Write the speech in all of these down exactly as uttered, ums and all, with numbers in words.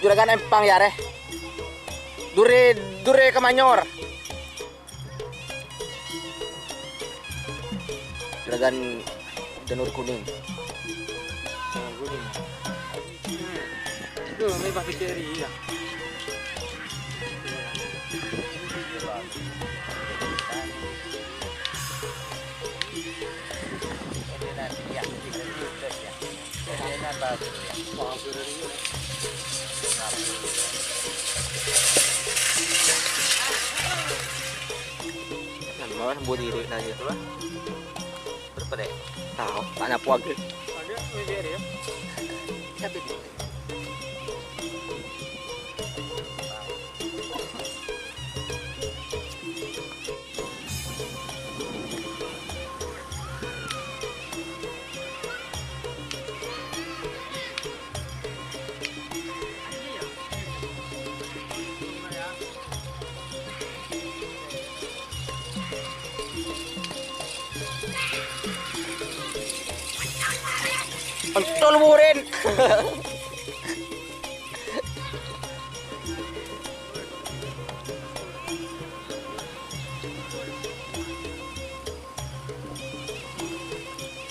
Juragan Empang, yâ, rè. Durè, durè Kamanyor. Juragan Janur Kuning. Janur Kuning. Duh, ini pas pikir, iya. Nembon budi duit aja tuh lah. Berapa deh? Tahu, tanya puag. Ada, ini dia. Satu. Pentol murin.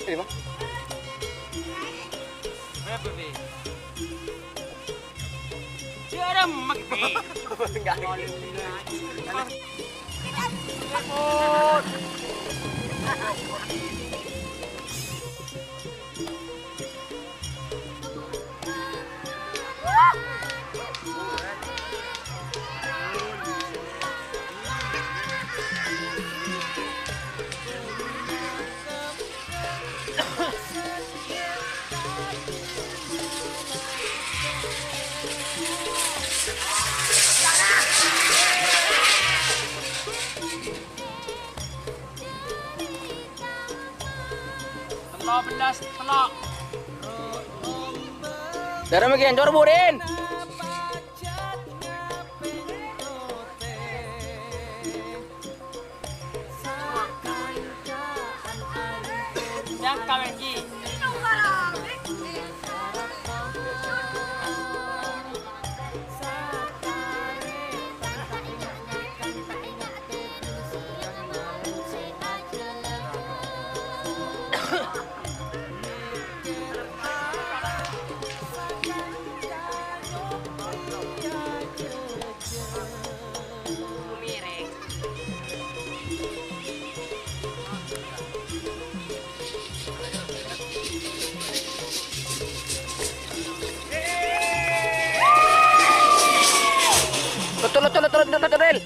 Ini, Bang. Apa, Bi? Dia ada mek, Bi. Enggak. Tello bellas tello'. Dârâ mè' ghi' ancor, Burin. Yang kawin, Ji. Betul, betul, betul, betul, betul, Ril.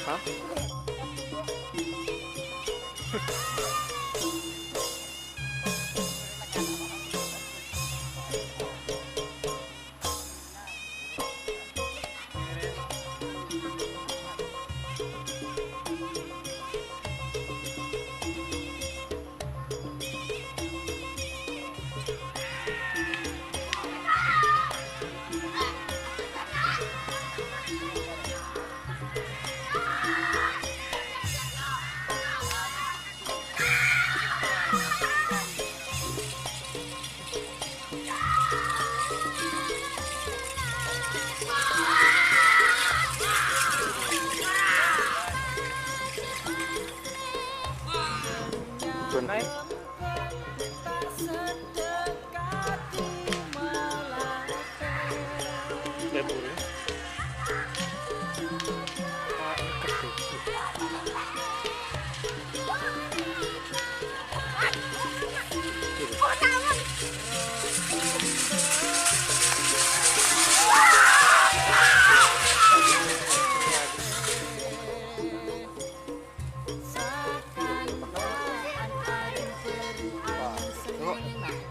Hah?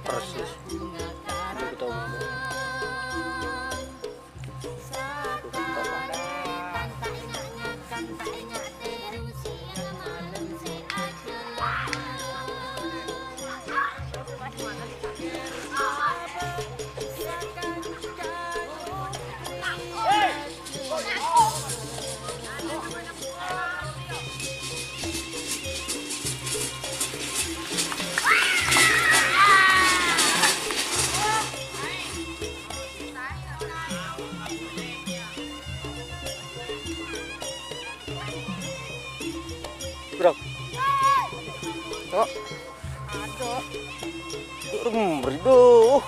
Persis. Ini kita umum. Cok. Aduh. Cok, remri, duh.